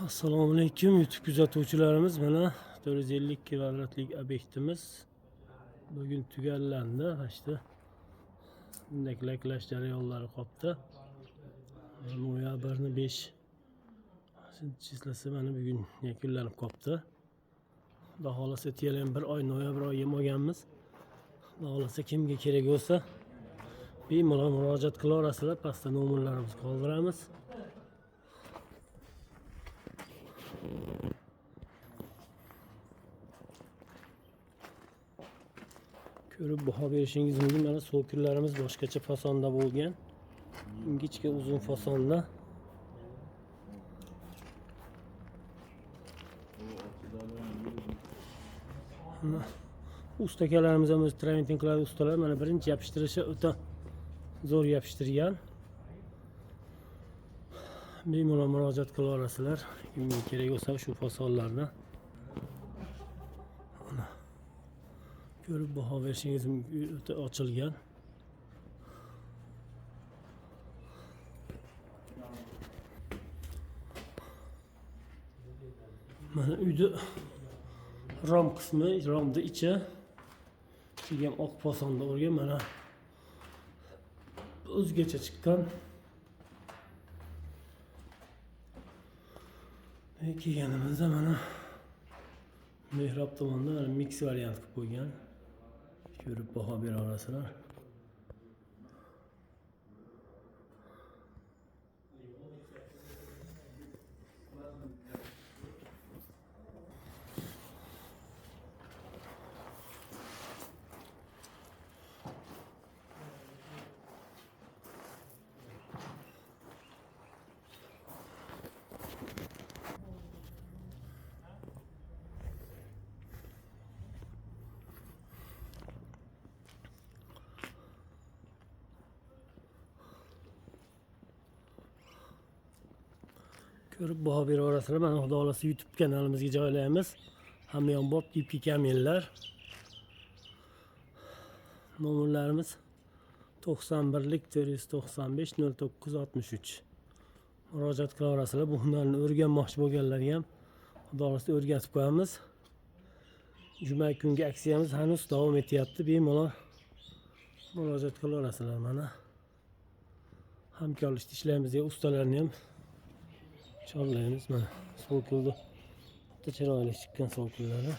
Assalomu alaykum YouTube kuzatuvchilarimiz. Mana 450 kvadratlik obyektimiz bugun tugallandi. Mana shu laklash jarayonlari qolibdi. Noyabrni 5 chislasi mana bugun yakunlanib qolibdi. Xudo xohlasa ham bir oy, noyabr oyi ham olganmiz. Xudo xohlasa kimga kerak bo'lsa bemalol murojaat qilaverasizlar. Pastda nomerlarimizni qoldiramiz. Ko'rib baho berishingiz mumkin. Mana so'kullarimiz boshqacha fasonda bo'lgan. Ingichka uzun fasonda. Mana ustakalarimiz ham o'zi travertin qiladi ustalar. Mana birinchi yopishtirishi o'ta zo'r yopishtirgan. Bemalol murojaat qila olasizlar. Kimga kerak bo'lsa shu fasonlarni. Mana ko'rib baho berishingiz mumkin. O'ta ochilgan. Mana uyni rom qismi, romni ichi. Ichiga ham oq fasonda o'rgan, mana o'zgacha chiqqan. Kelganimizda mana mehrob tomonda mana mix variant qilib qo'ygan. Ko'rib baho bera olasizlar. Ko'rib baho bera olasizlar. Mana xudo xohlasa YouTube kanalimizga joylaymiz. Hamyonbop ipki kamellar. Nomerlarimiz 91 495 09 63. Murojaat qila olasizlar. Bu hunarni o'rganmoqchi bo'lganlarga ham xudo xohlasa o'rgatib qo'yamiz. Juma kungi aksiyamiz hanuz davom etyapti. Bemalol murojaat qila olasizlar mana. Hamkorlikda ishlaymiz degan ustalarni ham chorlaymiz. Mana so'kulni o'ta chiroyli chiqqan so'kullari.